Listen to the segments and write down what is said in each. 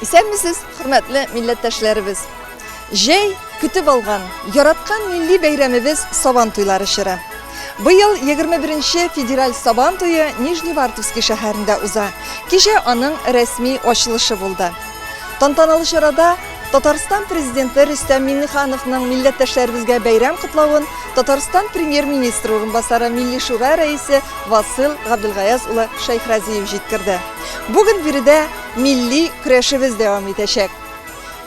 Исәнмесез, хөрмәтле милләттәшләребез! Җәй, көтеп алган, яраткан милли бәйрәмебез Сабан туйлары чоры. Быел 21 нче федераль Сабан туе Нижневартовский шәһәрендә уза. Кичә аның рәсми ачылышы булды. Тантаналы чарада Татарстан Президенты Рөстәм Миңнехановның милләттәшләребезгә бәйрәм котлавын Татарстан Премьер-министры урынбасары, Милли Шура рәисе Васил Габделгаяз улы Шәйхразиев җиткерде. Бүген биредә милли көрәшебез дәвам итәчәк.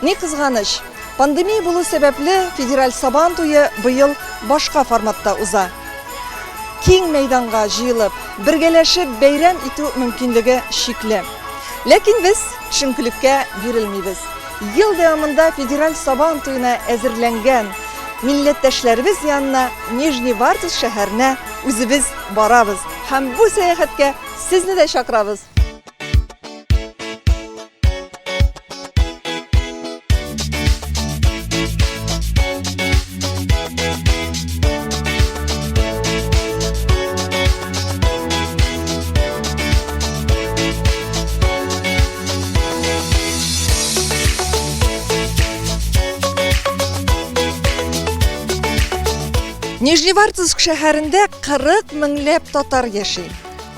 Ни кызганыч, пандемия булу сәбәпле, федераль Сабан туе быел башка форматта уза. Киң мәйданга җыелып, бергәләшеп бәйрәм итү мөмкинлеге чикле. Ләкин без төшенкелеккә бирелмибез. Ел дәвамында федераль Сабан туена әзерләнгән милләттәшләребез янына Нижневартовск шәһәренә үзебез барабыз һәм бу сәяхәткә сезне дә чакырабыз! Нижневартовск шәһәрендә 40 меңләп татар яши.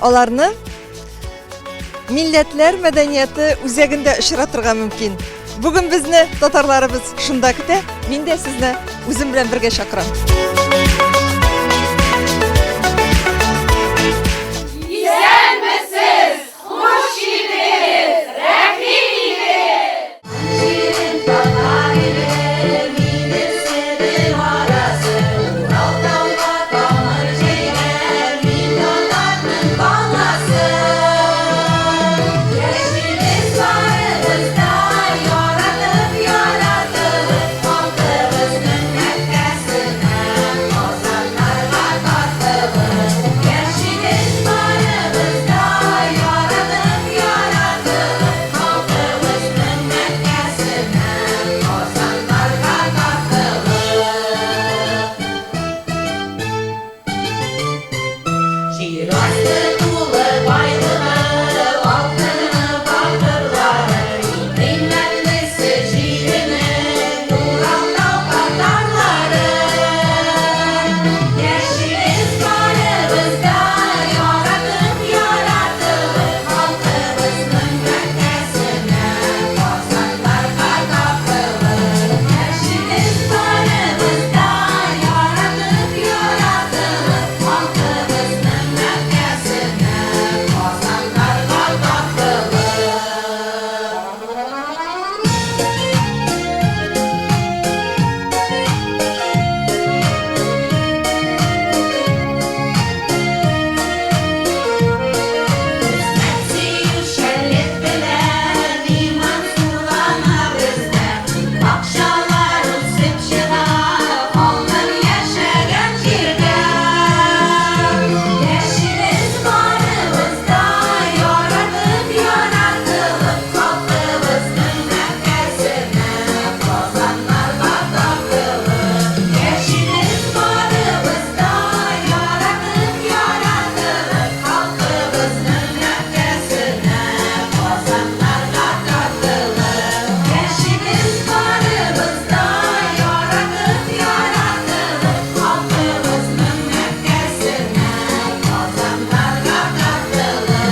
Аларны Милләтләр мәдәнияте үзәгендә очратырга мөмкин. Бүген безне татарларыбыз шунда көтә. Мин дә сезне үзем белән бергә чакырам. Исәнмесез, хуш килдегез, рәхим итегез! Җирем татар иле, минем Себер арасы, Урал тауга тамыр җәйгән, мин татарның баласы. Яшибез барыбыз да, яратып яратылып, Халкыбызның Мәккәсенә, Казаннарга тартылып. Яшибез барыбыз да, яратып яратылып, Халкыбызның Мәккәсенә, Казаннарга тартылып. Җир асты тулы байлыгы, алтыны, бакырлары, иң кыйммәтлесе җиренең Урал тау татарлары. Яшибез барыбыз да, яратып, яратылып, халкыбызның Мәккәсенә, Казаннарга тартылып. Яшибез барыбыз да, яратып, яратылып, халкыбызның Мәккәсенә, Казаннарга тартылып. Хезмәт сөючәнлек белән иман зурлана бездә, Бакчалар үсеп чыга алтын яшәгән җирдә. Яшибез барыбыз да яратып, яратылып, халкыбызның Мәккәсенә, Казаннарга тартылып. Яшибез барыбыз да яратып, яратылып, халкыбызның Мәккәсенә, Казаннарга тартылып. Яшибез барыбыз да яратып, яратылып, халкыбызның Мәккәсенә, Казаннарга тартылып.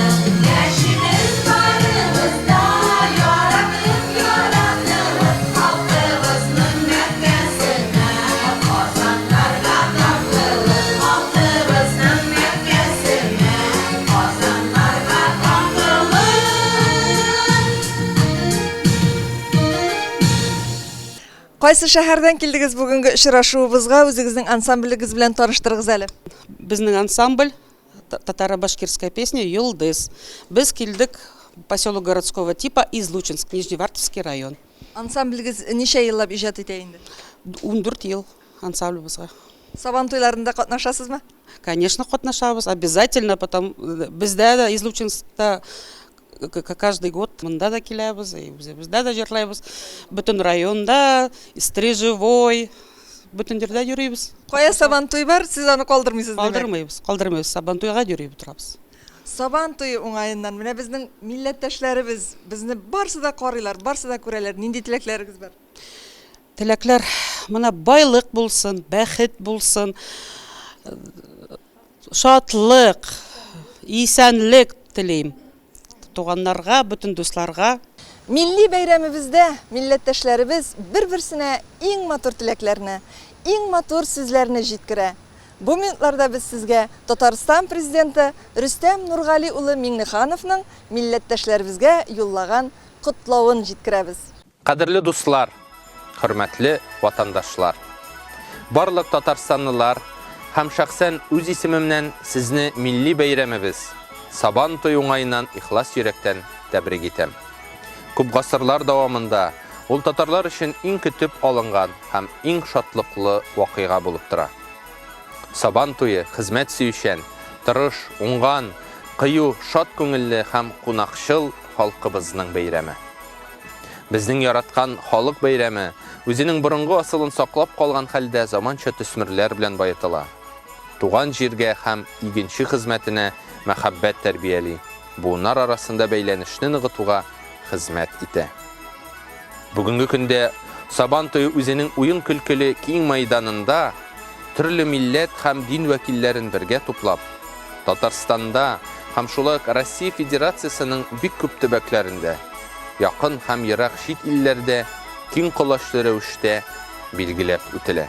Яшибез барыбыз да яратып, яратылып, халкыбызның Мәккәсенә, Казаннарга тартылып. Халкыбызның Мәккәсенә, Казаннарга тартылып. Кайсы шәһәрдән килдегез бүгенге очрашуыбызга? Үзегезнең ансамблегез белән таныштырыгыз әле. Безнең ансамбль Татаро-башкирская песня Йолдыз. Без килдек поселок городского типа Излучинск, Нижневартовский район. Ансамблегез ничә еллап иҗат итә инде? 14 ел ансамблебызга. Сабан туйларында катнашасызмы? Конечно, катнашабыз, обязательно, потом бездә дә Излучинскта каждый год монда да киләбез, и үзебездә дә җырлайбыз. Бөтен районда, Стрежевой, бөтен җирдә йөрибез. Кая Сабантуй бар, сез аны калдырмыйсыз, димәк? Калдырмыйбыз, калдырмыйбыз. Сабантуйга йөреп утырабыз. Сабан туе уңаеннан менә безнең милләттәшләребез безне барсы да карыйлар, барсы да күрәләр. Нинди теләкләрегез бар? Теләкләр менә байлык булсын, бәхет булсын, шатлык, исәнлек телим туганнарга, бөтен дусларга. Милли бәйрәмебездә милләттәшләребез бер-берсенә иң матур теләкләрне, иң матур сүзләрне җиткерә. Бу минутларда без сезгә Татарстан Президенты Рөстәм Нургали улы Миңнехановның милләттәшләребезгә юллаган котлавын җиткерәбез. Кадерле дуслар, хөрмәтле ватандашлар! Барлык татарстанлылар һәм шәхсән үз исемемнән сезне милли бәйрәмебез, Сабан туе уңаеннан ихлас йөрәктән тәбрик итәм. Күп гасырлар дәвамында ул татарлар өчен иң көтеп алынган һәм иң шатлыклы вакыйга булып тора. Сабан туе, хезмәт сөючән, тырыш, уңган, кыю, шат күңелле һәм кунакчыл халкыбызның бәйрәме. Безнең яраткан халык бәйрәме үзенең борынгы асылын саклап калган хәлдә заманча төсмерләр белән баетыла. Туган җиргә һәм игенче хезмәтенә мәхәббәт тәрбияли, буыннар арасында бәйләнешне ныгытуга хезмәт итә. Бүгенге көндә Сабан туе үзенең уен-көлкеле киң мәйданында төрле милләт һәм дин вәкилләрен бергә туплап, Татарстанда һәм шулай ук Россия Федерациясенең бик күп төбәкләрендә, якын һәм ерак чит илләрдә киң колачлы рәвештә билгеләп үтелә.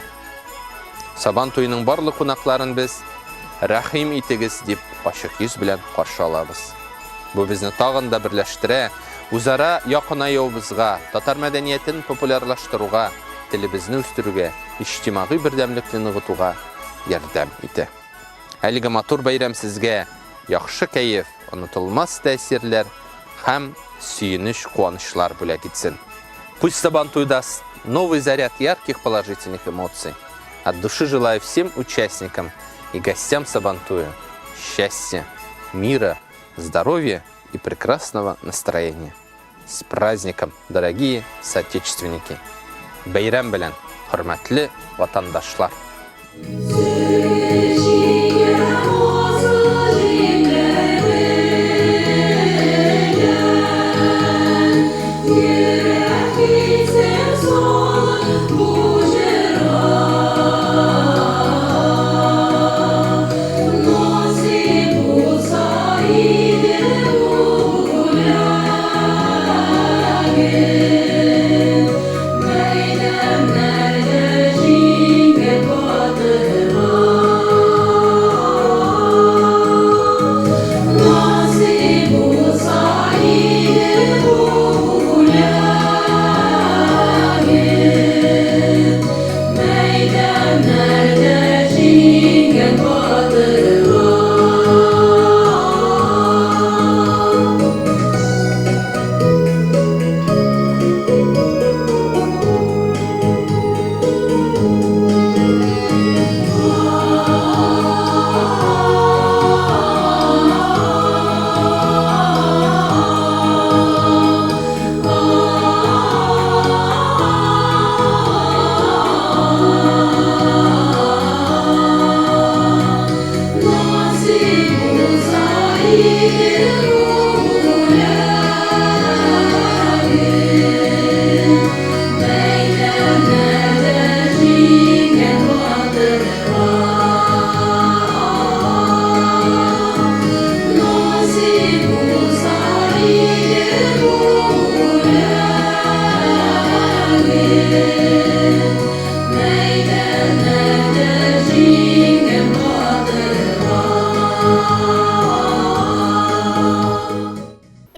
Сабан туеның барлык кунакларын без, Рәхим итегез, дип ачык йөз белән каршы алабыз. Бу безне тагын да берләштерә, үзара якынаюыбызга, татар мәдәниятен популярлаштыруга, телебезне үстерүгә, иҗтимагый бердәмлекне ныгытуга ярдәм итә. Әлеге матур бәйрәм сезгә яхшы кәеф, онытылмас тәэсирләр һәм сөенеч-куанычлар бүләк итсен. Пусть Сабантуй даст новый заряд ярких положительных эмоций. От души желаю всем участникам и гостям Сабантуя счастья, мира, здоровья и прекрасного настроения. С праздником, дорогие соотечественники! Бәйрәм белән, хөрмәтле ватандашлар!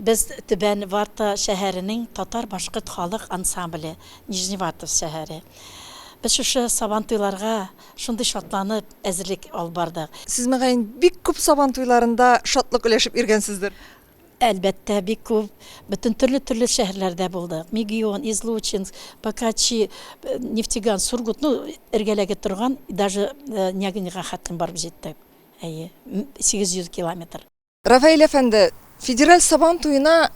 Без Түбән Варта шәһәренең татар-башкорт халык ансамбле, Нижневартовск шәһәре. Без шушы Сабантуйларга шундый шатланып әзерлек алып бардык. Сез, мөгаен, бик күп Сабантуйларында шатлык өләшеп йөргәнсездер. Әлбәттә, бик күп. Бөтен төрле-төрле шәһәрләрдә булдык. Мегион, Излучинск, Покачи, Нефтеган, Сургут, ну, эргәләге торган, даже Нягинга хәтлем барып җиттек. Әйе, 800 километр. Рафаэль әфәнде, федераль Сабан туена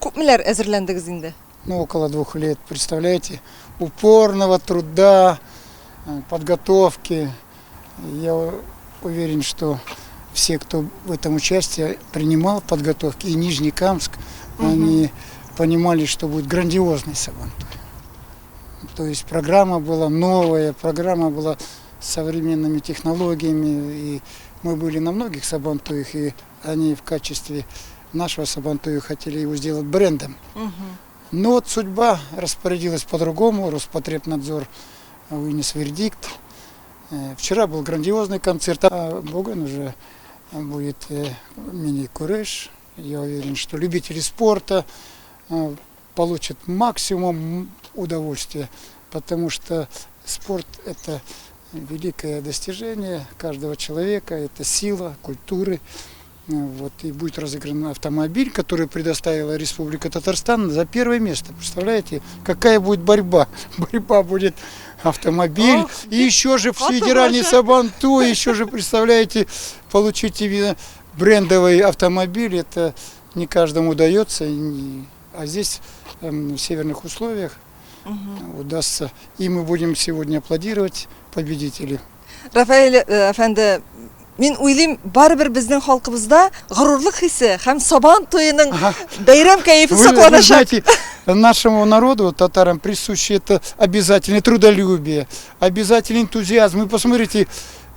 күпмеләр әзерләндегез инде? Ну, около двух лет, представляете, упорного труда, подготовки. Я уверен, что все, кто в этом участие принимал в подготовке, и Нижнекамск, они понимали, что будет грандиозный Сабантуй. То есть программа была новая, программа была с современными технологиями, и мы были на многих Сабантуях, и они в качестве нашего Сабантуя хотели его сделать брендом. Но вот судьба распорядилась по-другому, Роспотребнадзор вынес вердикт. Вчера был грандиозный концерт, а бүген уже будет милли көрәш. Я уверен, что любители спорта получат максимум удовольствия, потому что спорт – это великое достижение каждого человека, это сила культуры. Вот, и будет разыгран автомобиль, который предоставила Республика Татарстан за первое место. Представляете, какая будет борьба? Борьба будет автомобиль. Ох, И еще же в вот федеральный уже. Сабантуй, еще же, представляете, получить именно брендовый автомобиль. Это не каждому удается. А здесь в северных условиях удастся. И мы будем сегодня аплодировать победителей. Рафаэль әфәнде, мин уйлыйм, барыбер безнең халкыбызда горурлык хисе һәм Сабан туеның бәйрәм кәефе Вы сакланачак. Знаете, нашему народу, татарам, присуще это обязательное трудолюбие, обязательный энтузиазм. Вы посмотрите,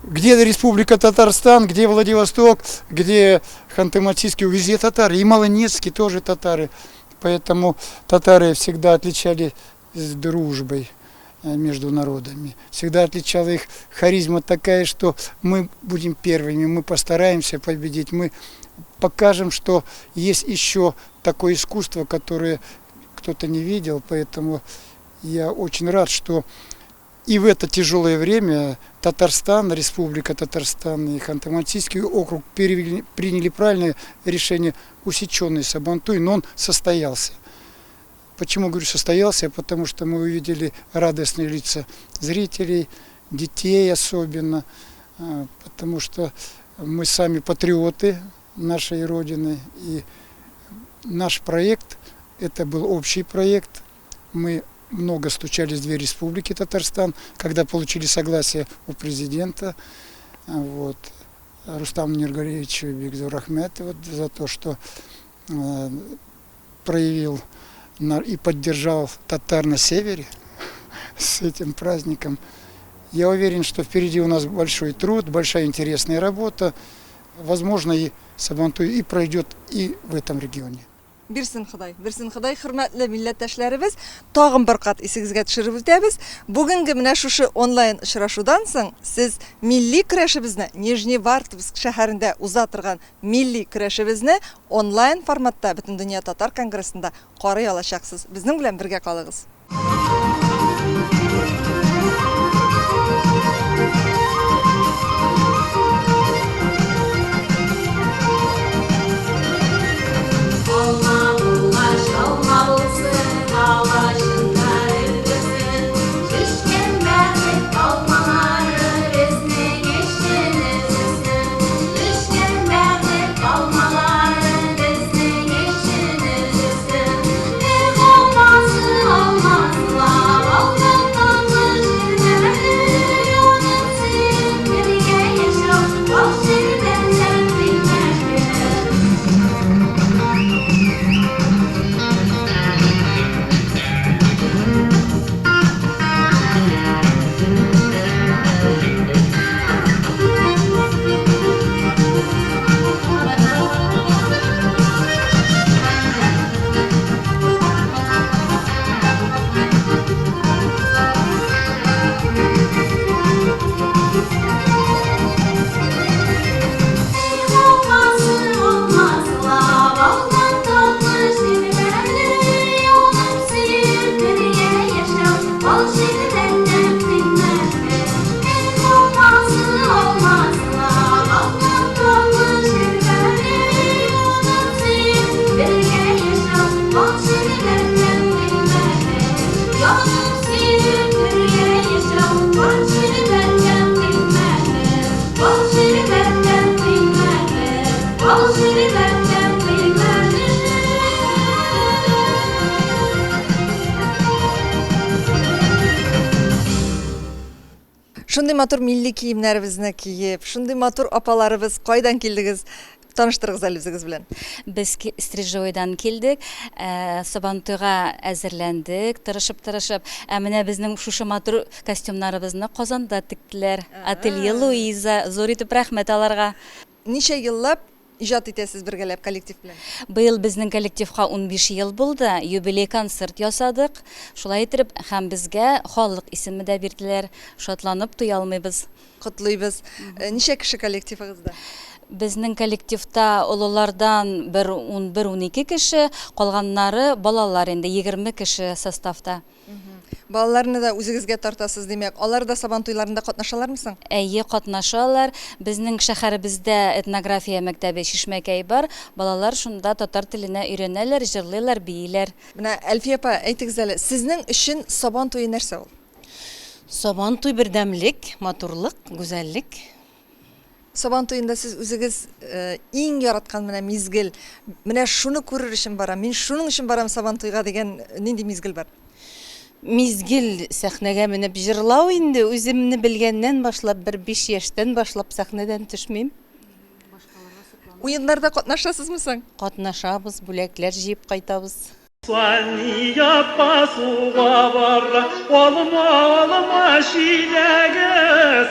где Республика Татарстан, где Владивосток, где Ханты-Мансийский, везде татары. И Ямало-Ненецкий тоже татары. Поэтому татары всегда отличались дружбой между народами. Всегда отличала их харизма такая, что мы будем первыми, мы постараемся победить, мы покажем, что есть еще такое искусство, которое кто-то не видел. Поэтому я очень рад, что и в это тяжелое время Татарстан, Республика Татарстан и Ханты-Мансийский округ приняли правильное решение, усеченный Сабантуй, но он состоялся. Почему говорю состоялся? Потому что мы увидели радостные лица зрителей, детей особенно, потому что мы сами патриоты нашей Родины. И наш проект, это был общий проект. Мы много стучались в дверь Республики Татарстан, когда получили согласие у президента. Вот. Рустаму Нургалиевичу бик зур рәхмәт вот, за то, что проявил и поддержал татар на севере с этим праздником. Я уверен, что впереди у нас большой труд, большая интересная работа. Возможно, и Сабантуй и пройдет и в этом регионе. Бирсен Ходай, бирсен Ходай, хөрмәтле милләттәшләребез, тагын бер кат исегезгә төшереп үтәбез. Бүгенге менә шушы онлайн очрашудан соң сез милли көрәшебезне Нижневартовск шәһәрендә уза торган милли көрәшебезне онлайн форматта Бөтендөнья татар конгрессында карый алачаксыз. Безнең белән бергә калыгыз. Алма булгач, алма булсын, агачында өлгерсен. Пешкән бәхет алмалары безнең өчен өзелсен. Пешкән бәхет алмалары безнең өчен өзелсен. Эх, алмасы, алмасы. Шундый матур милли киемнәребезне киеп, шундый матур апаларыбыз, кайдан килдегез? Таныштырыгыз әле үзегез белән. Без Стрижевойдан килдек. Сабантуйга әзерләндек, тырышып-тырышып. Ә менә безнең шушы матур костюмнарыбызны Казанда тектеләр. Ателье Луиза. Зур итеп рәхмәт аларга. Ничә еллап иҗат итәсез бергәләп коллектив белән? Быел безнең коллективка 15 ел булды. Юбилей концерт ясадык. Шулай итеп, һәм безгә халык исеме дә бирделәр. Шатланып туя алмыйбыз. Котлыйбыз. Ничә кеше коллективыгызда? Безнең коллективта олылардан бер унбер-унике кеше, калганнары балалар инде, 20 кеше составта. Балаларны да үзегезгә тартасыз, димәк. Алар да Сабан туйларында катнашалармы соң? Әйе, катнашалар. Безнең шәһәребездә этнография мәктәбе Чишмәкәй бар. Балалар шунда татар теленә өйрәнәләр, җырлыйлар, бииләр. Менә, Әлфия апа, әйтегез әле, сезнең өчен Сабан туе нәрсә ул? Сабан туй бердәмлек, матурлык, гүзәллек. Сабан туенда сез үзегез иң яраткан менә мизгел, менә шуны күрер өчен барам, мин шуның өчен барам Сабан туйга дигән нинди мизгел бар? Мизгел сәхнәгә менеп җырлау инде, үземне белгәннән башлап, бер биш яшьтән башлап сәхнәдән төшмим. Уеннарда катнашасызмы соң? Катнашабыз, бүләкләр җыеп кайтабыз. Сания апа суга бара, алма, алма чиләге.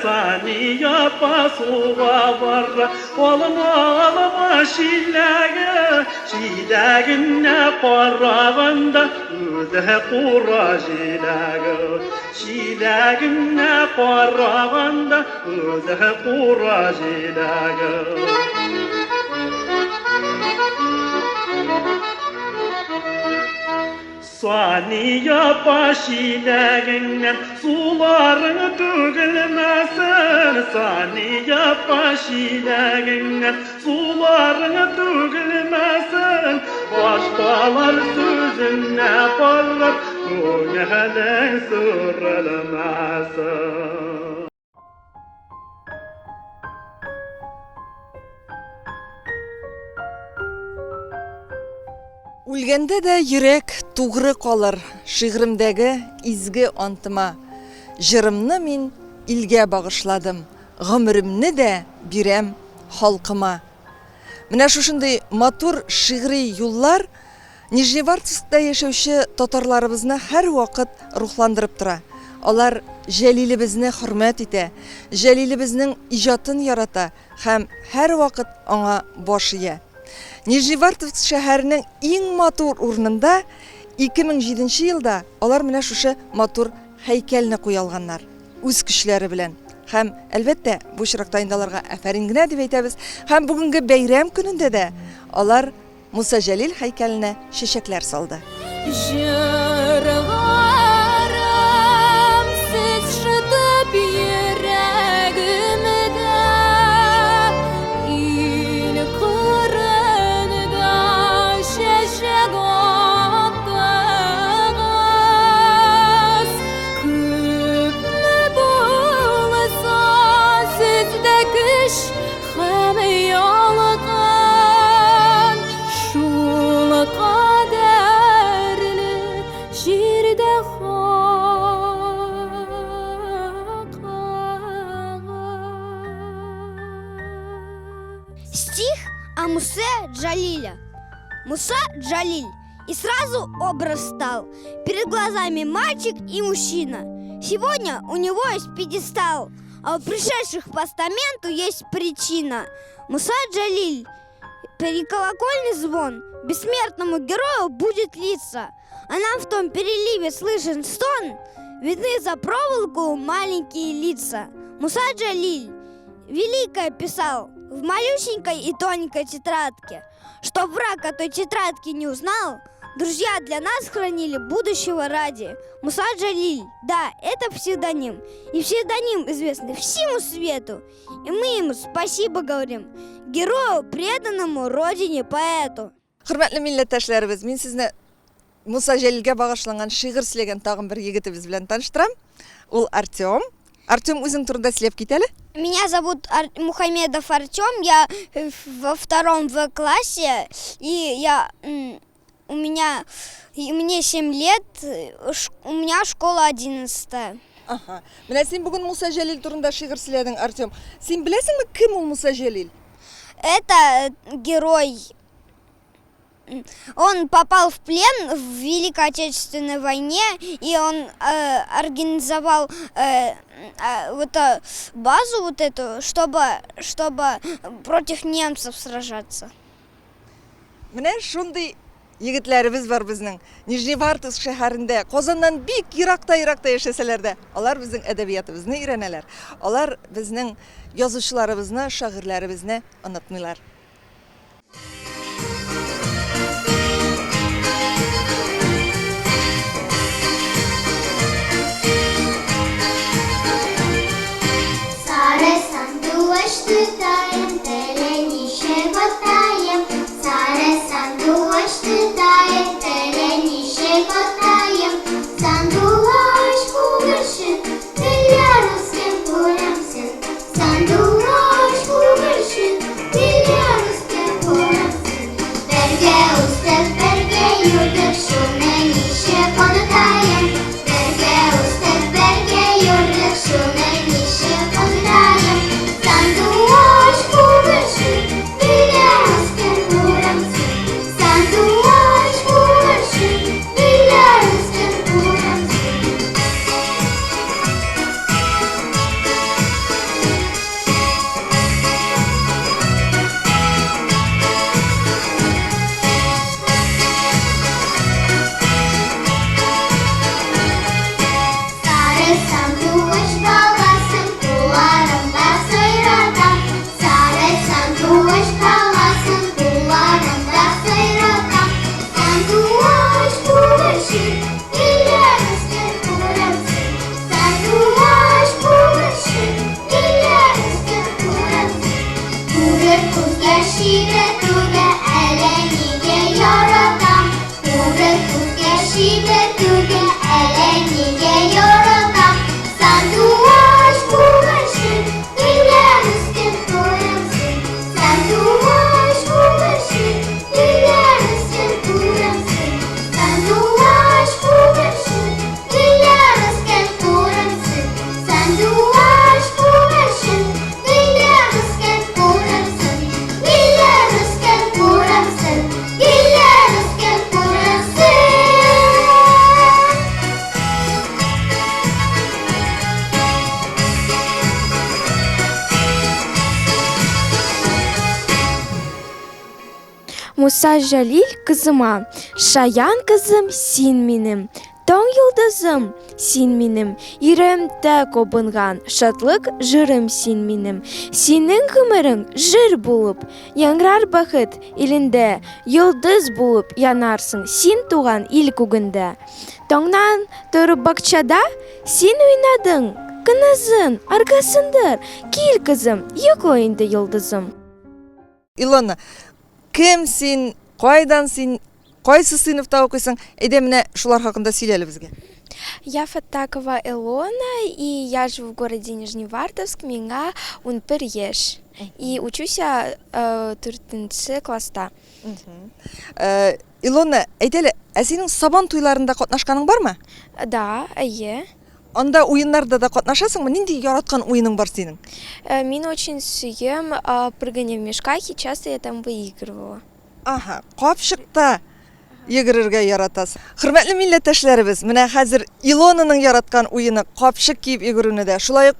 Сания апа суга бара, алма, алма чиләге. Чиләгенә караганда, үзе кура җиләге. Чиләгенә караганда, үзе кура җиләге. Сания апа чиләгеңнән суларың түгелмәсен. Сания апа чиләгеңнән суларың түгелмәсен. Башкалар сүзенә карап, күңелең сүрелмәсен. Үлгәндә дә йөрәк тугры калыр Шигъремдәге изге антыма. Җырымны мин илгә багышладым, Гомеремне дә бирәм халкыма. Менә шушындый матур шигъри юллар Нижневартовскта яшәүче татарларыбызны һәрвакыт рухландырып тора. Алар Җәлилебезне хөрмәт итә, Җәлилебезнең иҗатын ярата һәм һәрвакыт аңа баш ия. Нижневартовск шәһәренең иң матур урынында 2007 нче елда алар менә шушы матур һәйкәлне куя алганнар. Үз көчләре белән. Һәм, әлбәттә, бу очракта инде аларга афәрин генә дип әйтәбез. Һәм бүгенге бәйрәм көнендә дә алар Муса Җәлил һәйкәленә чәчәкләр салды. Җырларым сез шытып йөрәгемдә, Ил кырында чәчәк аттыгыз. Күпме булса сездә көч Һәм ялкын шул кадәрле җирдә хакыгыз. Стих о Мусе Джалиле. Муса Джалиль. И сразу образ стал. Перед глазами мальчик и мужчина. Сегодня у него есть пьедестал. А у пришедших к постаменту есть причина. Муса Джалиль, переколокольный звон, бессмертному герою будет лица. А нам в том переливе слышен стон, видны за проволоку маленькие лица. Муса Джалиль великое писал в малюсенькой и тоненькой тетрадке. Чтоб враг о той тетрадке не узнал, друзья для нас хранили будущего ради. Муса Джалиль, да, это псевдоним. И псевдоним известный всему свету. И мы ему спасибо говорим. Герою, преданному родине поэту. Хөрмәтле милләттәшләребез, мин сезне Муса Җәлилгә багышланган шигырь сөйләгән тагын бер егетебез белән таныштырам. Ул Артем. Артем, үзең турында сөйләп кит әле. Меня зовут Ар Мухамедов Артем, я э, во втором В классе, и я у меня мне 7 лет, у меня школа 11. Аһа. Менә син бүген Муса Җәлил турында шигырь сөйләдең, Артем. Син беләсеңме, кем ул Муса Җәлил? Это герой. Он попал в плен в Великой Отечественной войне, и он организовал вот базу вот эту, чтобы против немцев сражаться. Менә шундый егетләребез бар безнең. Нижневартовск шәһәрендә, Казаннан бик еракта-еракта яшәсәләр дә, алар безнең әдәбиятыбызны өйрәнәләр. Алар безнең язучыларыбызны, шагыйрьләребезне онытмыйлар. Сары сандугач тотаем, теле ничек атаем? Сары сандугач тотаем, теле ничек атаем? Сандугач күгәрчен, гөлләр үскән күрәмсең? Сандугач күгәрчен, гөлләр үскән күрәмсең? Бергә үстек, бергә йөрдек, шуны ничек онытаем? Бергә үстек, бергә йөрдек, шуны ничек онытаем? Сандугач күгәрчен, гөлләр үскән күрәмсең? Сандугач күгәрчен, гөлләр үскән күрәмсең? Сары сандугач баласын кулларымда сайратам. Сары сандугач баласын кулларымда сайратам. Сандугач күгәрчен, гөлләр үскән күрәмсең? Сандугач күгәрчен, гөлләр үскән күрәмсең? Күрер күзгә чибәр түгел, әллә нигә яратам. Күрер күзгә чибәр түгел, әллә нигә яратам. Сандугач күгәрчен, гөлләр үскән күрәмсең? Сандугач күгәрчен, гөлләр үскән күрәмсең? Сандугач күгәрчен, гөлләр үскән күрәмсең? Сандугач күгәрчен, гөлләр үскән күрәмсең? Гөлләр үскән күрәмсең? Гөлләр үскән күрәмсең? Муса Җәлил кызыма, Шаян кызым син минем, Таң йолдызым син минем, Йөрәгемдә кабынган Шатлык җырым син минем. Синең гомерең җыр булып, Яңгырар бәхет илендә, Йолдыз булып янарсың Син туган ил күгендә. Таңнан торып бакчада Син уйнадың, көнозын, Аргасындыр, кил, кызым, Йокла инде, йолдызым. Илона, кем син, кайдан син, кайсы сыйныфта укыйсың? Әйдә менә шулар хакында сөйлә әле безгә. Я Фаттакова Элона, и я живу в городе Нижневартовск, миңа 11 яшь. И учусь я дүртенче класста. Илона, әйт әле, ә синең Сабан туйларында катнашканың бармы? Да, әйе. Анда уеннарда да катнашасыңмы? Нинди яраткан уеның бар синең? Мин очень сөем прыгание в мешках, и часто я там выигрывала. Аһа, капчыкта йөгерергә яратасың. Хөрмәтле милләттәшләребез, менә хәзер Илонаның яраткан уены капчык киеп йөгерүне дә, шулай ук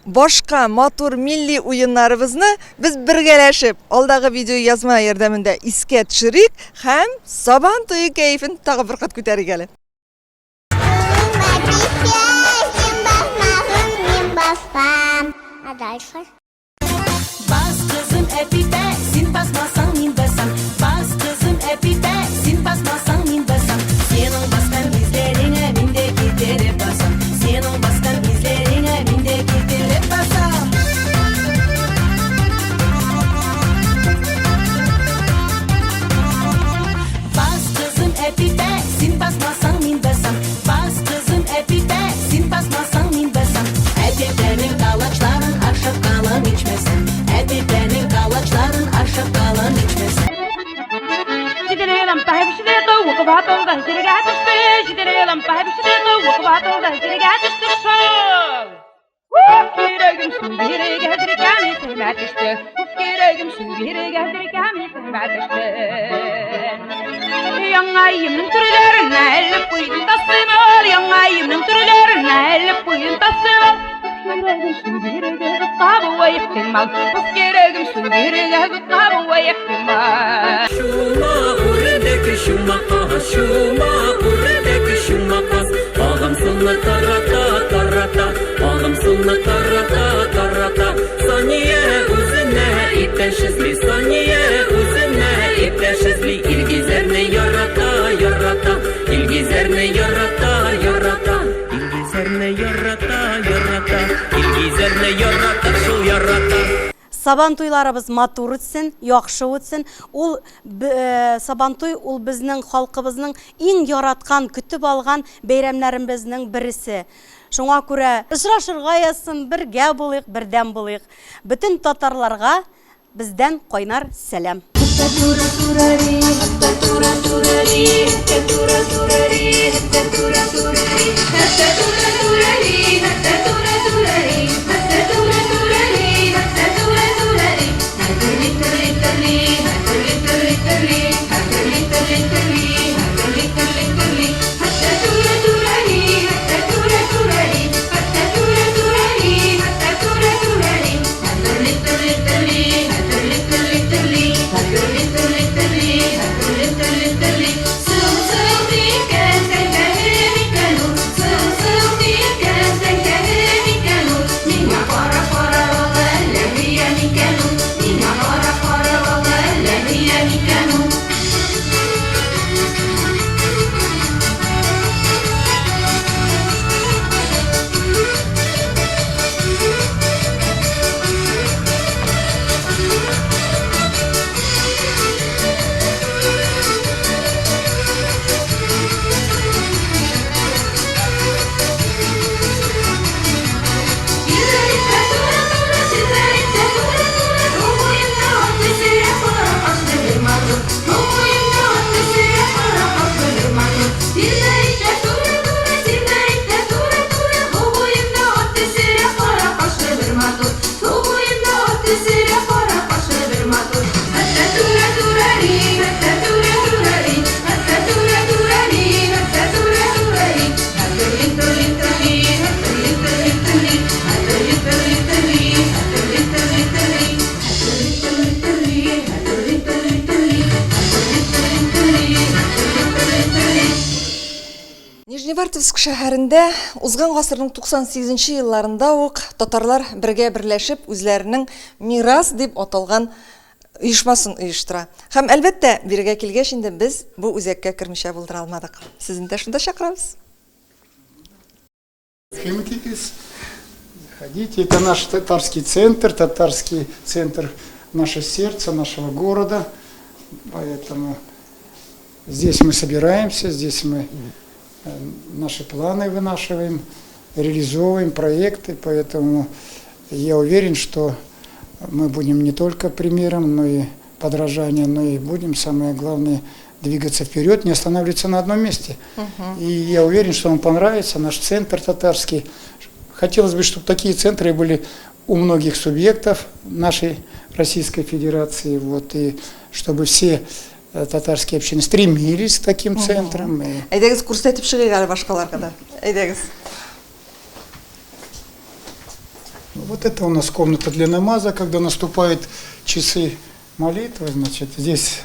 башка матур милли уеннарыбызны без бергәләшеп алдагы видеоязма ярдәмендә искә төшерик һәм Сабан туе кәефен тагы бер кат күтәрик әле. А дальше? Бас, кызым, әпипә, син басмасаң, мин басам. Бас, кызым, әпипә, син басмасаң, мин басам. Синең баскан эзләреңә мин дә китереп басам. Синең баскан эзләреңә мин дә китереп басам. Бас, кызым, әпипә, син басмасаң, мин басам. Бас, кызым, әпипә, син басмасаң, мин басам. Әпипәнең калачларын ашап калам ичмәсәм. Әпипәнең калачларын ашап калам ичмәсәм. йөрәгем сүндерергә бергәм исемә төште. Уф, йөрәгем сүндерергә бергәм исемә төште. Яңа өемнең түрләренә элеп куйдым тастымал, яңа өемнең түрләренә элеп куйдым тастымал. Йөрәгем сүндерергә кабуы ихтимал. Уф, йөрәгем сүндерергә кабуы ихтимал. Шума үрдәк, шума каз, шума үрдәк, шума каз. Агым суны тарата, тарата, агым суны тарата, тарата. Сания үзенә иптәш эзли, Сания үзенә иптәш эзли. Илгизәрне ярата, ярата, Илгизәрне ярата, ярата. Илгизәрне ярата, ярата, Илгизәрне ярата, шул ярата. Сабан туйларыбыз матур үтсен, яхшы үтсен. Ул Сабантуй ул безнең халкыбызның иң яраткан, көтеп алган бәйрәмнәребезнең бересе. Шуңа күрә очрашырга язсын, бергә булыйк, бердәм булыйк. Бөтен татарларга бездән кайнар сәлам. Нижневартовск шәһәрендә узган гасырның 98 нче елларында ук татарлар бергә берләшеп үзләренең Мирас дип аталган оешмасын оештыра. Һәм, әлбәттә, бирегә килгәч инде без бу үзәккә кермичә булдыра алмадык. Сезне дә шунда чакырабыз. Заходите, это наш татарский центр, татарский центр наше сердце, нашего города. Поэтому здесь мы собираемся, здесь мы э, наши планы вынашиваем, реализовываем проекты. Поэтому я уверен, что мы будем не только примером, но и подражанием, но и будем, самое главное, двигаться вперед, не останавливаться на одном месте. Угу. И я уверен, что вам понравится наш центр татарский. Хотелось бы, чтобы такие центры были у многих субъектов нашей Российской Федерации, вот, и чтобы все э, татарские общины стремились к таким центрам. И... Әйдәгез күрсәтеп чыгыйк әле башкаларга да. Әйдәгез. Вот это у нас комната для намаза, когда наступают часы молитвы, значит, здесь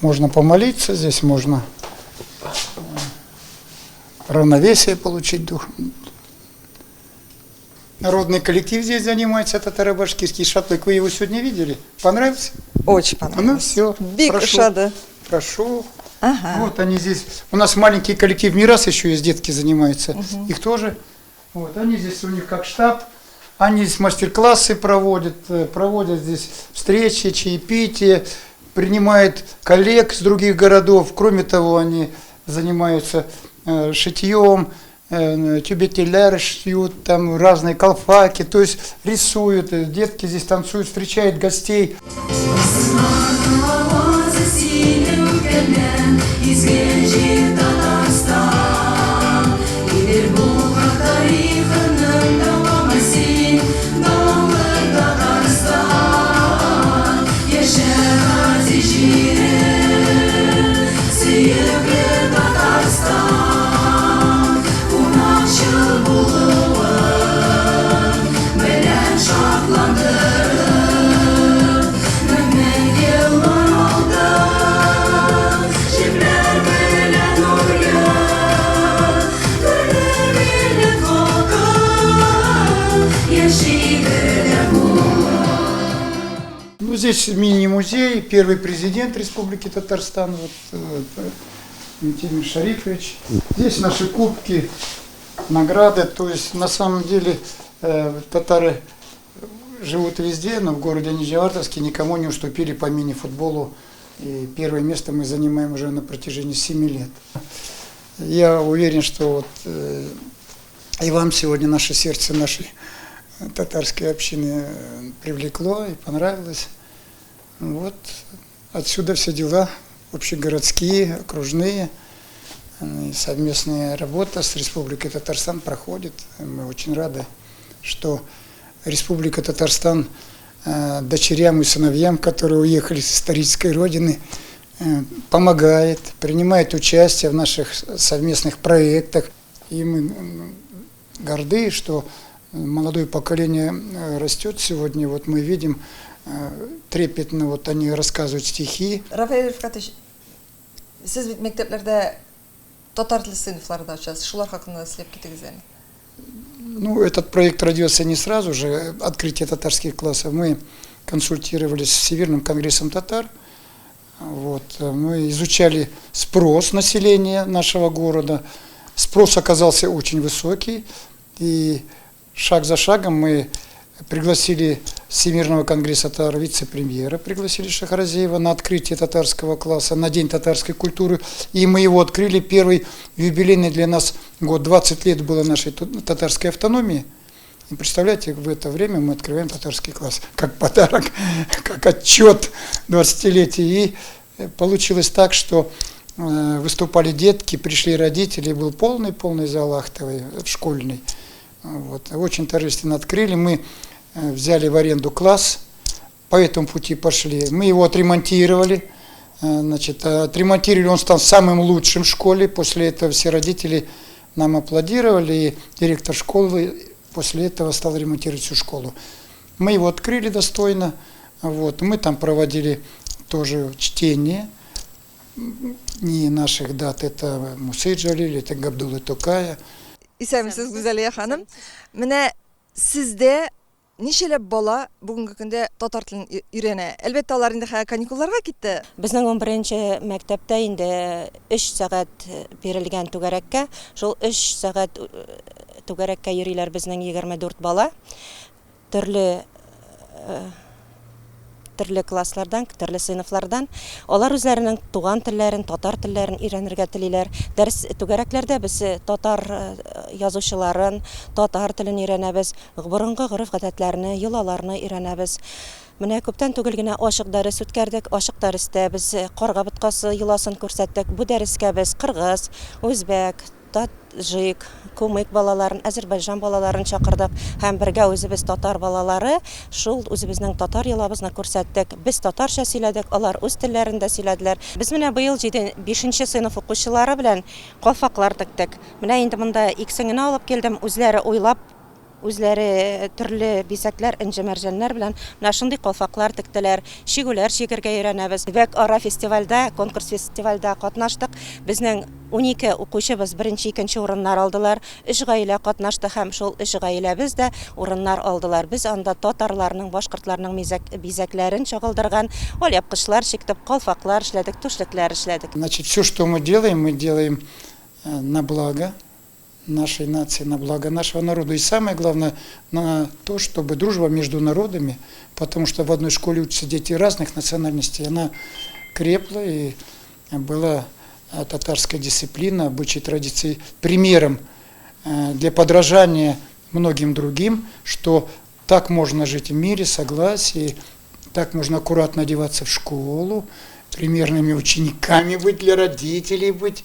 можно помолиться, здесь можно э, равновесие получить дух. Народный коллектив здесь занимается, татаро-башкирский шатлык. Вы его сегодня видели? Понравился? Очень понравился. Ну все, Бик прошу. ошады. Прошу. Ага. Вот они здесь. У нас маленький коллектив Мирас еще есть, детки занимаются. Мгм. Их тоже. Вот, они здесь у них как штаб. Они здесь мастер-классы проводят, э, проводят здесь встречи, чаепития, принимают коллег с других городов. Кроме того, они занимаются э, шитьем, э, тюбетейлер шьют, там разные колфаки, то есть рисуют. Э, детки здесь танцуют, встречают гостей. Здесь мини-музей, первый президент Республики Татарстан, вот, э, Минтимер Шарипович. Здесь наши кубки, награды. То есть на самом деле э, татары живут везде, но в городе Нижневартовске никому не уступили по мини-футболу. И первое место мы занимаем уже на протяжении 7 лет. Я уверен, что вот э, и вам сегодня наше сердце нашей татарской общины э, привлекло и понравилось. Вот отсюда все дела, общегородские, окружные, э, и совместная работа с Республикой Татарстан проходит. Мы очень рады, что Республика Татарстан э, дочерям и сыновьям, которые уехали с исторической родины, помогает, принимает участие в наших совместных проектах. И мы горды, что молодое поколение э, растет сегодня. Вот мы видим э, трепетно, вот они рассказывают стихи. Рафаэль Рифкатович, сез бит мәктәпләрдә татар теле сыйныфлары да ачасыз. Шулар хакында да сөйләп китегез әле. Ну, этот проект родился не сразу же, открытие татарских классов. Мы консультировались с Всемирным конгрессом татар. Вот. Мы изучали спрос населения нашего города. Спрос оказался очень высокий. И шаг за шагом мы пригласили Всемирного конгресса татар вице-премьера, пригласили Шахразеева на открытие татарского класса, на День татарской культуры. И мы его открыли первый юбилейный для нас год. 20 лет было нашей татарской автономии. И представляете, в это время мы открываем татарский класс, как подарок, как отчет 20-летия. И получилось так, что э, выступали детки, пришли родители, был полный-полный зал ахтовый, школьный. Вот. Очень торжественно открыли. Мы э, взяли в аренду класс, по этому пути пошли. Мы его отремонтировали. Э, значит, отремонтировали, он стал самым лучшим в школе. После этого все родители нам аплодировали, и директор школы после этого стал ремонтировать всю школу. Мы его открыли достойно. Вот. Мы там проводили тоже чтение не наших дат, это Мусы Джалиль, это Габдуллы Тукая. Исәнмесез, Гүзәлия ханым. Менә сездә ничәләп бала бүгенге көндә татар телен өйрәнә? Әлбәттә, алар инде хәзер каникулларга китте. Безнең унберенче мәктәптә инде өч сәгать бирелгән түгәрәккә. Шул өч сәгать түгәрәккә йөриләр безнең 24 бала. Төрле төрле класслардан, төрле сыйныфлардан. Алар үзләренең туган телләрен, татар телләрен өйрәнергә телиләр. Дәрес түгәрәкләрдә без татар язучыларын, татар телен өйрәнәбез, борынгы гореф-гадәтләрне, йолаларны өйрәнәбез. Менә күптән түгел генә ачык дәрес үткәрдек. Ачык дәрестә без карга боткасы йоласын күрсәттек. Бу дәрескә без кыргыз, үзбәк, таҗик, кумык балаларын, әзербайҗан балаларын чакырдык һәм бергә үзебез татар балалары шул үзебезнең татар йолабызны күрсәттек. Без татарча сөйләдек, алар үз телләрендә сөйләделәр. Без менә быел җиде, бишенче сыйныф укучылары белән калфаклар тектек. Менә инде монда икесен генә алып килдем, үзләре уйлап, үзләре төрле бизәкләр, энҗе-мәрҗәннәр белән менә шундый калфаклар тектеләр. Чигүләр чигергә өйрәнәбез. Төбәк-ара фестивальдә, конкурс-фестивальдә катнаштык. Безнең 12 укучыбыз беренче, икенче урыннар алдылар. Өч гаилә катнашты һәм шул өч гаиләбез дә урыннар алдылар. Без анда татарларның, башкортларның бизәкләрен чагылдырган алъяпкычлар чиктек, калфаклар эшләдек, түшлекләр эшләдек. Значит, все, что мы делаем, мы делаем э, на благо нашей нации, на благо нашего народа. И самое главное, на то, чтобы дружба между народами, потому что в одной школе учатся дети разных национальностей, она крепла и была э, татарская дисциплина, обычаи, традиции примером э, для подражания многим другим, что так можно жить в мире, согласии, так можно аккуратно одеваться в школу, примерными учениками быть для родителей быть.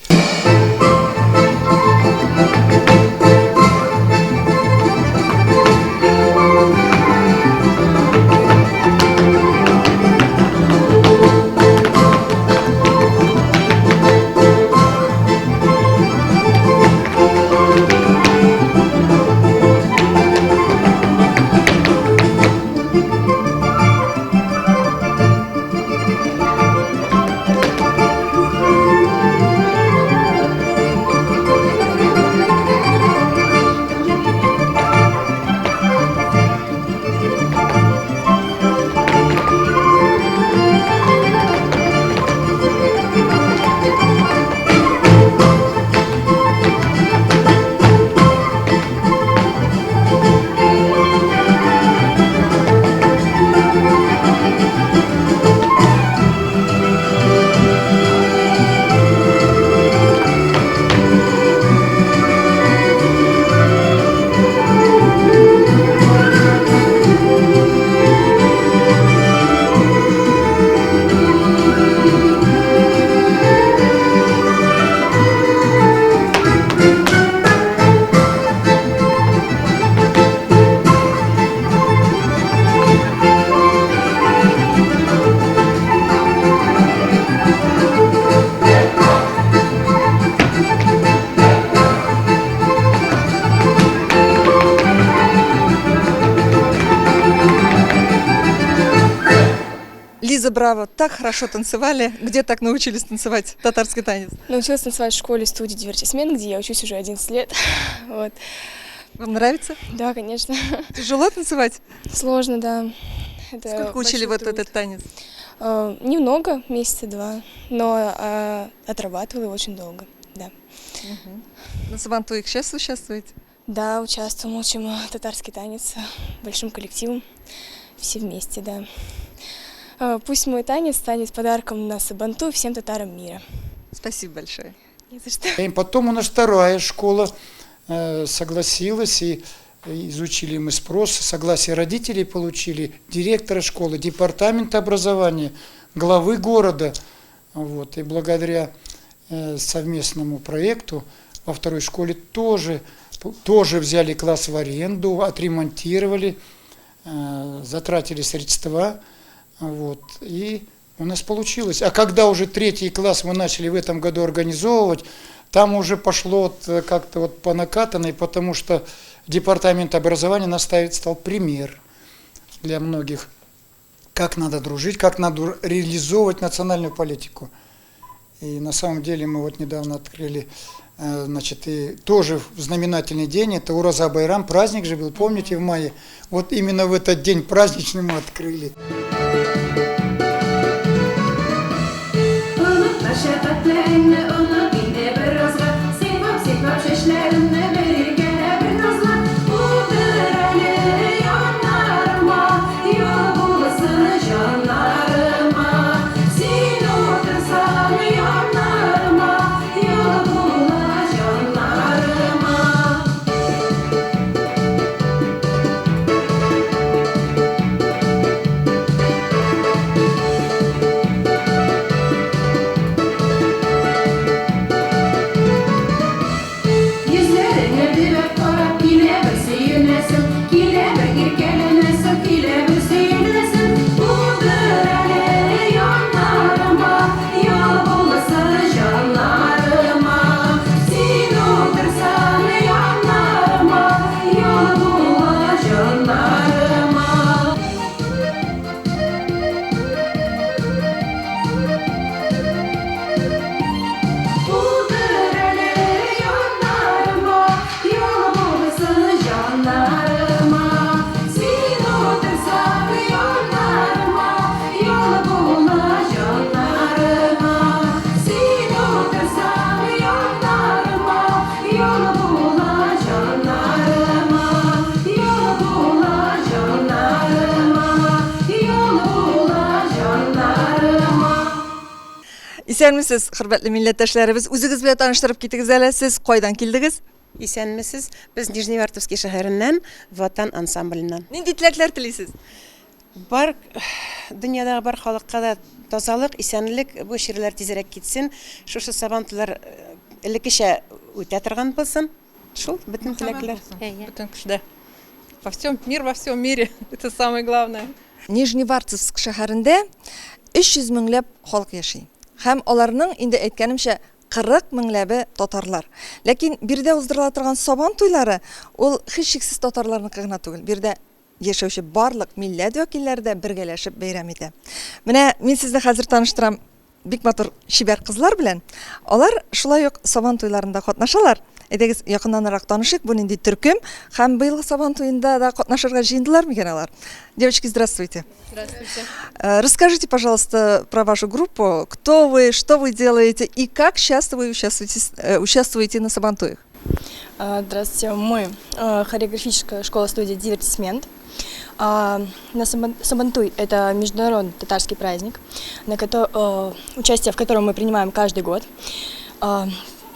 Лиза, браво, так хорошо танцевали. Где так научились танцевать татарский танец? Научилась танцевать в школе студии «Дивертисмент», где я учусь уже 11 лет. Вот. Вам нравится? Да, конечно. Тяжело танцевать? Сложно, да. Это Сколько учили большой вот труд. этот танец? Немного, месяца два, но отрабатывала его очень долго, да. На Сабантуях сейчас участвуете? Да, участвуем, учим татарский танец большим коллективом, все вместе, да. Пусть мой танец станет подарком на Сабантуй всем татарам мира. Спасибо большое. Не за что. И потом у нас вторая школа согласилась, и изучили мы спрос, согласие родителей получили, директора школы, департамента образования, главы города. Вот. И благодаря совместному проекту во второй школе тоже взяли класс в аренду, отремонтировали, затратили средства. Вот. И у нас получилось. А когда уже третий класс мы начали в этом году организовывать, там уже пошло вот как-то вот по накатанной, потому что департамент образования наставить стал пример для многих, как надо дружить, как надо реализовывать национальную политику. И на самом деле мы вот недавно открыли, значит, и тоже в знаменательный день, это Ураза Байрам, праздник же был, помните, в мае. Вот именно в этот день праздничный мы открыли. Онытма шәфкатьләреңне, оныт инде беразга. Сыйпап, сыйпап чәчләремне бер иркәлә, бер назла. Утыр әле яннарыма, юл булсын җаннарыма. Син утырсаң яннарыма, юл була җаннарыма. Йөзләреңә төбәп карап килә бер сөенәсем, килә бер иркәләнәсем, килә бер сөенәсем. Утыр әле яннарыма, юл булсын җаннарыма. Син утырсаң яннарыма, юл була җаннарыма. Утыр әле яннарыма, юл булсын җаннарыма. Син утырсаң яннарыма, юл була җаннарыма. Син утырсаң яннарыма, юл була җаннарыма. Юл була җаннарыма, юл була җаннарыма. Исәнмесез, хөрмәтле милләттәшләребез. Үзегез белән таныштырып китегез әле. Сез кайдан килдегез? Исәнмесез. Без Нижневартовский шәһәреннән, Ватан ансамбленнән. Нинди теләкләр телисез? Бар дөньядагы бар халыкка да тазалык, исәнлек, бу чирләр тизрәк китсен. Шушы сабантуйлар элеккечә үтә торган булсын. Шул бөтен теләкләр. Бөтен кешедә. Во всем, мир во всем мире. Это самое главное. Нижневартовск шәһәрендә 300 меңләп халык яши. Һәм аларның, инде әйткәнемчә, 40 меңләбе татарлар. Ләкин биредә уздырыла торган Сабан туйлары ул һичшиксез татарларныкы гына түгел. Биредә яшәүче барлык милләт вәкилләре дә бергәләшеп бәйрәм итә. Менә мин сезне хәзер таныштырам бик матур чибәр кызлар белән. Алар шулай ук Сабан туйларында катнашалар. Әйдәгез, якыннанрак танышыйк, бу нинди төркем һәм быелгы Сабан туенда да катнашырга җыендылар микән алар? Девочки, здравствуйте. Здравствуйте. Расскажите, пожалуйста, про вашу группу. Кто вы, что вы делаете и как часто вы участвуете на Сабантуях? Здравствуйте, мы хореографическая школа-студия «Дивертисмент». На Сабантуй – это международный татарский праздник, участие в котором мы принимаем каждый год.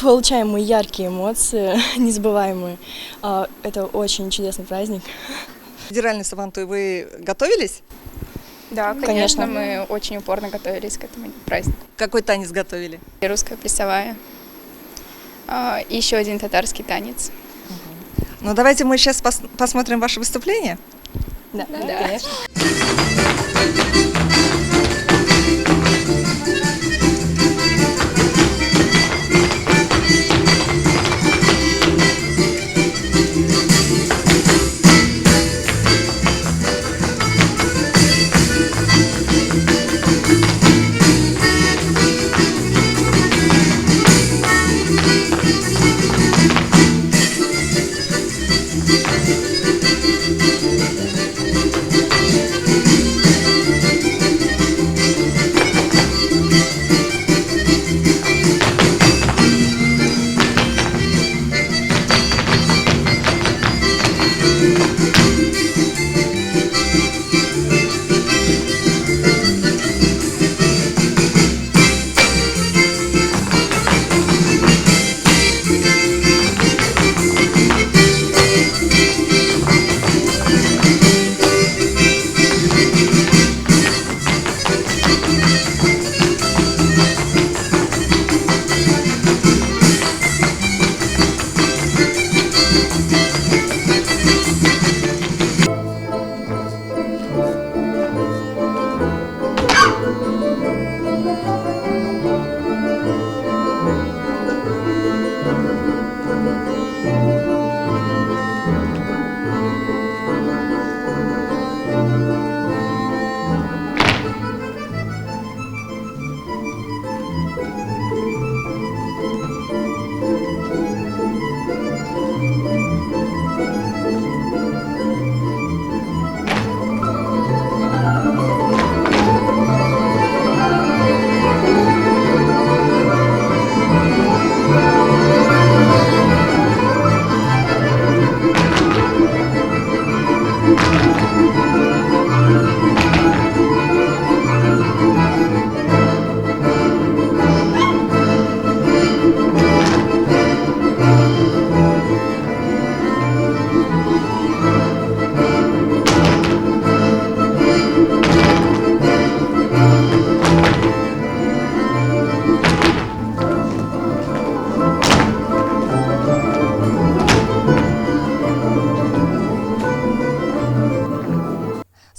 Получаем мы яркие эмоции, незабываемые. Это очень чудесный праздник. Федеральный Сабантуй вы готовились? Да, конечно, мы очень упорно готовились к этому празднику. Какой танец готовили? Русская плясовая. И еще один татарский танец. Ну, давайте мы сейчас посмотрим ваше выступление. Да, Да. Конечно.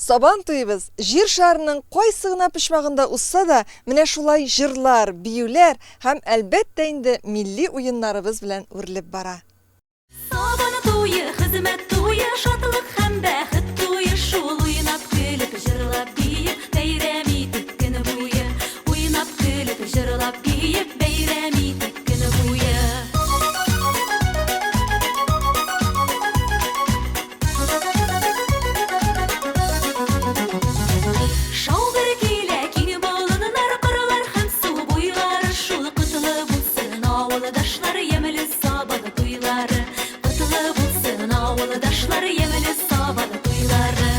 Сабан туебыз Җир шарының кайсы гына почмагында узса да, менә шулай җырлар, биюләр һәм, әлбәттә инде, милли уеннарыбыз белән үрелеп бара. Сабан туе, хезмәт туе, шатлык һәм бәхет туе, шул уйнап, көлеп, җырлап, биеп, бәйрәм итик көне буе. Уйнап, көлеп, җырлап, биеп, бәйрәм итик көне буе. Шау-гөр килә киң болыннар, кырлар һәм су буйлары, шул котлы булсын авылдашлар, ямьле Сабан туйлары. Котлы булсын авылдашлар, ямьле Сабан туйлары.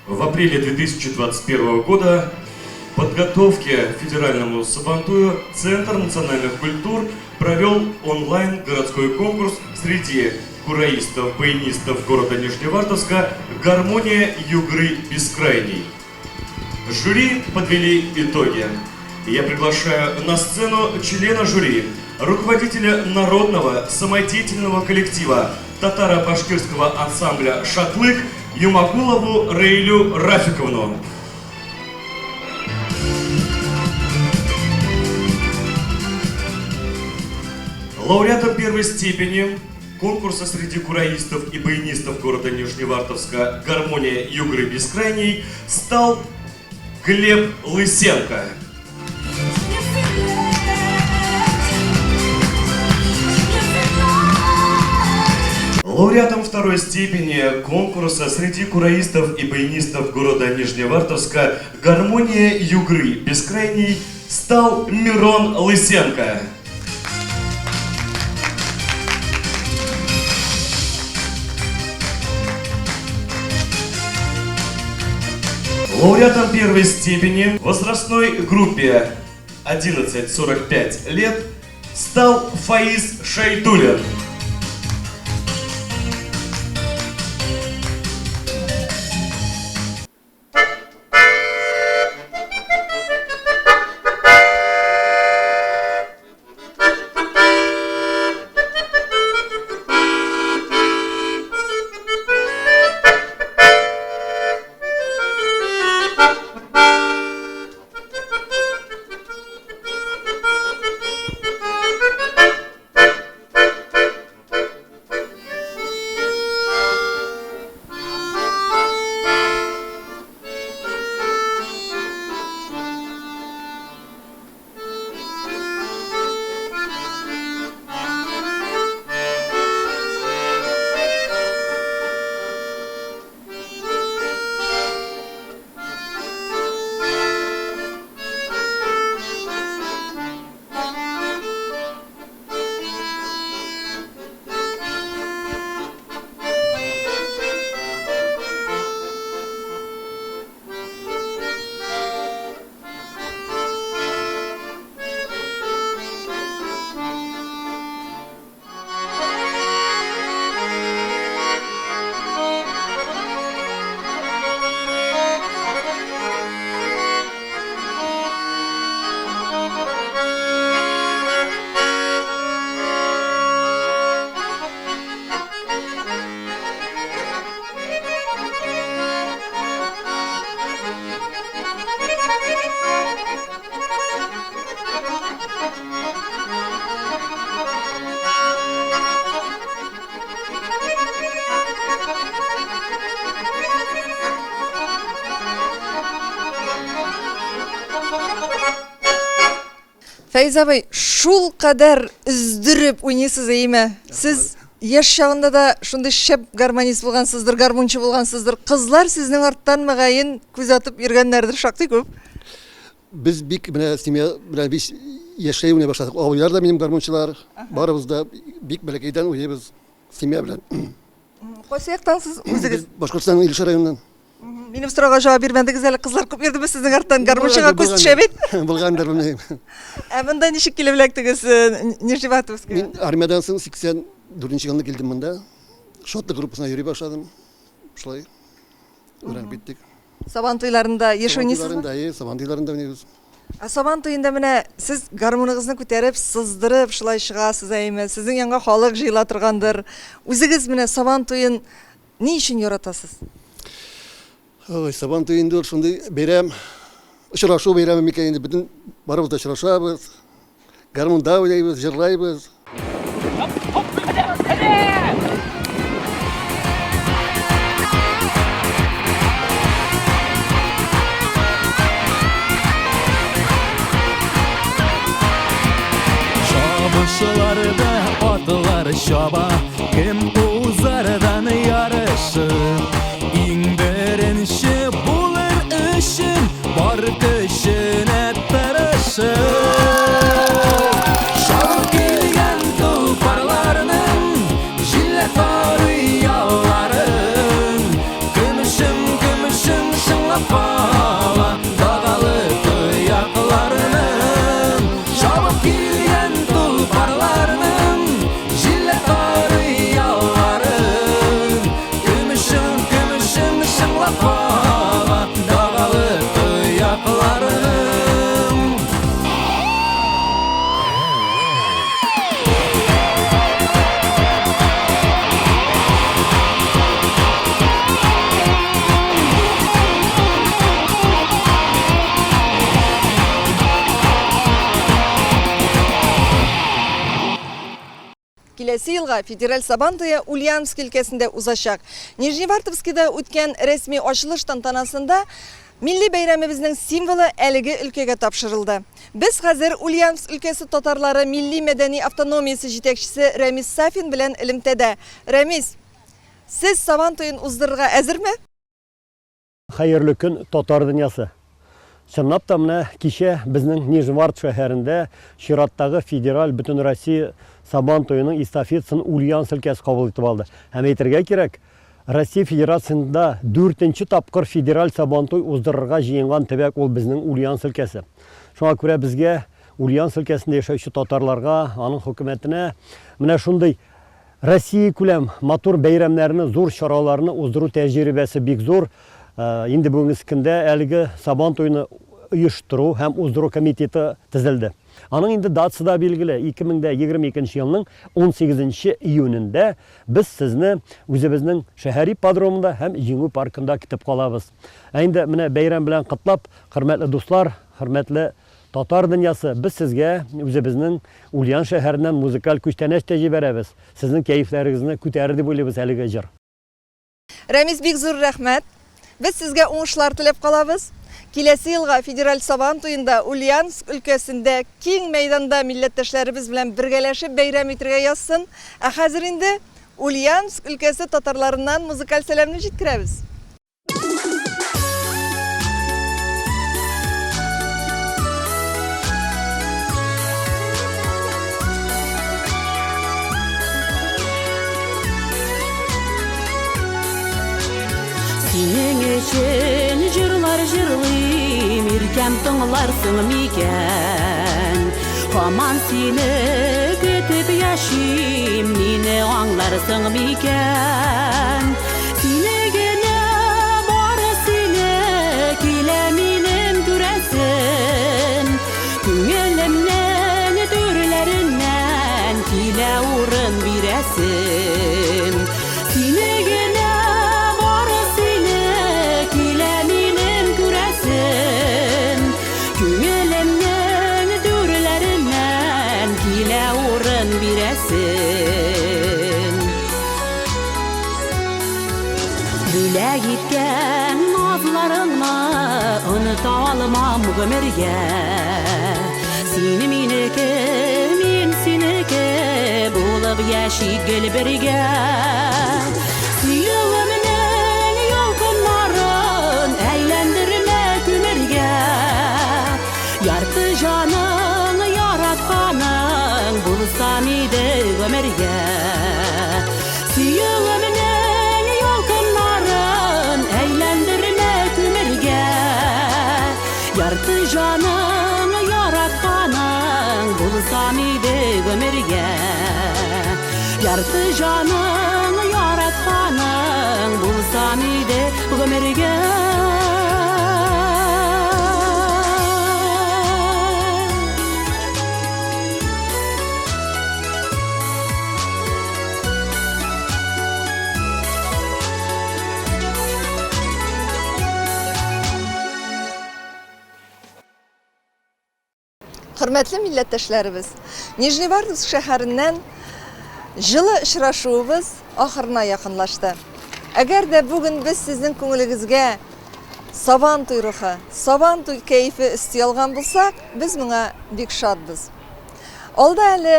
В апреле 2021 года подготовке к федеральному Сабантую Центр национальных культур провел онлайн-городской конкурс среди кураистов-баянистов города Нижневартовска «Гармония Югры Бескрайней». Жюри подвели итоги. Я приглашаю на сцену члена жюри, руководителя народного самодеятельного коллектива татаро-башкирского ансамбля «Шатлык» Юмакулову Раилю Рафиковну. Лауреатом первой степени конкурса среди кураистов и баянистов города Нижневартовска «Гармония Югры Бескрайней» стал Глеб Лысенко. Лауреатом второй степени конкурса среди кураистов и баянистов города Нижневартовска «Гармония Югры Бескрайней» стал Мирон Лысенко. Лауреатом первой степени в возрастной группе 11-45 лет стал Фаиз Шайдулин. Фәиз абый, шул кадәр өздереп уйныйсыз, әйеме? Сез яшь чагында да шундый шәп гармонист булгансыздыр, гармунчы булгансыздыр. Кызлар сезнең арттан мөгаен күз атып йөргәннәрдер шактый күп. Без бик менә семья белән биш яшьләй уйный башладык. Абыйлар да минем гармунчылар. Барыбыз да бик бәләкәйдән уйныйбыз семья белән. Кайсы яктан сез үзегез? Башкортстанның Илеш районыннан. Минем сорауга җавап бирмәдегез әле, кызлар күп йөрдеме сезнең арттан? Гармунчыга күз төшә бит. Булгандыр, белмим. Ә монда ничек килеп эләктегез э, Нижневартовскига? Мин армиядән соң 84 елны килдем монда. Шатлык группасына йөри башладым. Шулай өйрәнеп киттек. Сабан туйларында еш уйныйсызмы? Сабан туйларында, әйе, сабан туйларында уйныйбыз. Ә сабан туенда менә сез гармуныгызны күтәреп, сыздырып шулай чыгасыз, әйеме? Сезнең янга халык җыела торгандыр. Үзегез менә сабан туен ни өчен яратасыз? Ой, сабан туе инде ул шундый бәйрәм, очрашу бәйрәме микән инде, бөтен барыбыз да очрашабыз, гармунда уйныйбыз, җырлайбыз. Чабышларда атлар чаба, кем узардан ярышып, иң беренче булыр өчен бар көченә тырышып. Чабып килгән тулпарларның җилләр тарый ялларын, көмешем, көмешем чыңлап кала дагалы тоякларының. Чабып килгән тулпарларның җилләр тарый ялларын, көмешем, көмешем чыңлап кала дагалы тоякларының. Киләсе елга федераль Сабан туе Ульяновск өлкәсендә узачак. Нижневартовскида үткән рәсми ачылыш тантанасында милли бәйрәмебезнең символы әлеге өлкәгә тапшырылды. Без хәзер Ульяновск өлкәсе татарлары милли-мәдәни автономиясе җитәкчесе Рәмис Сафин белән элемтәдә. Рәмис, сез Сабан туен уздырырга әзерме? Хәерле көн, татар дөньясы! Чынлап та менә кичә безнең Нижневарт шәһәрендә чираттагы федераль Бөтенроссия Сабан туеның эстафетасын Ульяновск өлкәсе кабул итеп алды. Һәм әйтергә кирәк, Россия Федерациясендә дүртенче тапкыр федераль Сабантуй уздырырга җыенган төбәк ул безнең Ульяновск өлкәсе. Шуңа күрә безгә, Ульяновск өлкәсендә яшәүче татарларга, аның хөкүмәтенә менә шундый Россиякүләм матур бәйрәмнәрне, зур чараларны уздыру тәҗрибәсе бик зур. Инде бүгенге көндә әлеге Сабан туйны оештыру һәм уздыру комитеты төзелде. Аның инде датасы да билгеле, 2022 елның 18 июнендә без сезне үзебезнең шәһәр ипподромында һәм Җиңү паркында көтеп калабыз. Ә инде менә бәйрәм белән котлап, хөрмәтле дуслар, хөрмәтле Татар дөньясы, без сезгә үзебезнең Ульян шәһәреннән музыкаль күчтәнәч тә җибәрәбез. Сезнең кәефләрегезне күтәрер дип уйлыйбыз әлеге җыр. Рәмис, бик зур рәхмәт. Без сезгә уңышлар теләп калабыз. Киләсе елга федераль Сабан туенда Ульяновск өлкәсендә киң мәйданда милләттәшләребез белән бергәләшеп бәйрәм итергә язсын. Ә хәзер инде Ульяновск өлкәсе татарларыннан музыкаль сәламне җиткерәбез. Синең өчен җырлар җырлыйм, иркәм тыңларсың микән? Һаман сине көтеп яшим, мине аңларсың микән? Сине генә, бары сине килә минем күрәсем. Күңелемнең түрләреннән килә урын бирәсем. Сине генә, бары сине килә минем күрәсем. Күңелемнең түрләреннән килә урын бирәсем. Бүләк иткән назларыңны оныта алмам гомергә. Син минеке. булып яшик гел бергә. Сөюемнең ялкыннарын әйләндермә күмергә. Ярты җаның яратканың булсам иде гомергә. Сөюемнең ялкыннарын әйләндермә күмергә. Ярты җаның яратканың булсам иде гомергә. Ярты җаның яратканың булсам иде гомергә. Хөрмәтле милләттәшләребез, Нижневартовск шәһәреннән җылы очрашуыбыз ахырына якынлашты. Әгәр дә бүген без сезнең күңелегезгә Сабан туй рухы, Сабан туй кәефе өсти алган булсак, без моңа бик шатбыз. Алда әле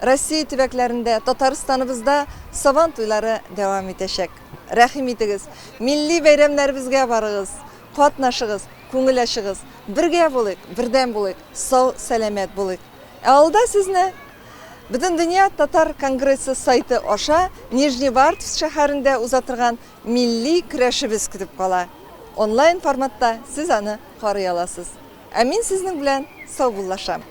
Россия төбәкләрендә, Татарстаныбызда Сабан туйлары дәвам итәчәк. Рәхим итегез, милли бәйрәмнәребезгә барыгыз, катнашыгыз, күңел ачыгыз. Бергә булыйк, бердәм булыйк, сау, сәламәт булыйк. Ә алда сезне Бөтендөнья татар конгрессы сайты аша Нижневартовск шәһәрендә уза торган милли көрәшебез көтеп кала. Онлайн форматта сез аны карый аласыз. Ә мин сезнең белән саубуллашам.